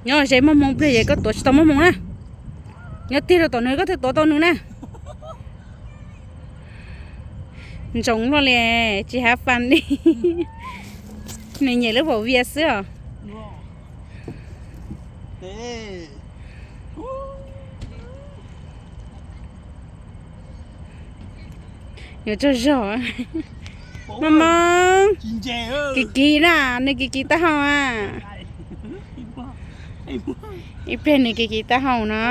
Nyob ze muaj hmoo pliag es koj tuav tsis tau muaj hmoo na. Nyob tig rau tom nws koj thiaj tuav tau nws na. Ntsoov luaj li, tsis hav fas li. Nws nyiam lub vauv vias xwb os. Yuav tsaug zog. Maj Maj, kiv kiv na, nws kiv kiv taub hau a. Ib pliag nws kiv kiv taub hau no.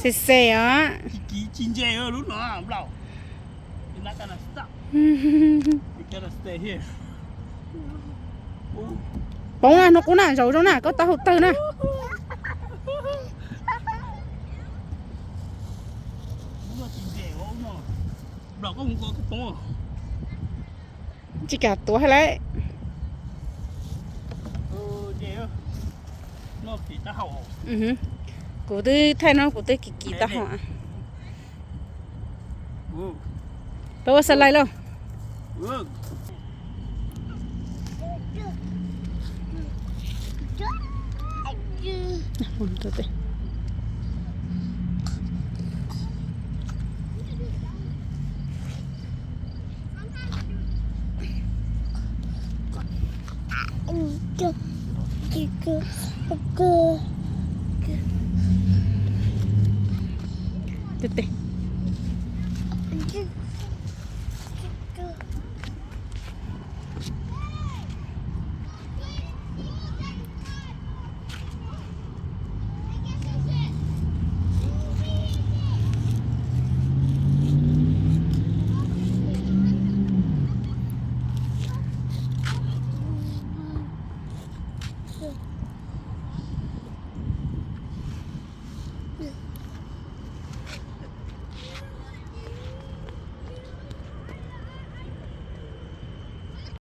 Xe xe os. Poob na, hnub qub na, zaum zoo na, koj taub hau tawg na. Tsis kam tuav hais lawm. Kuv twb thaij no kuv twb kiv kiv taub hau. Peb ua xa lais lauj. Tes tes.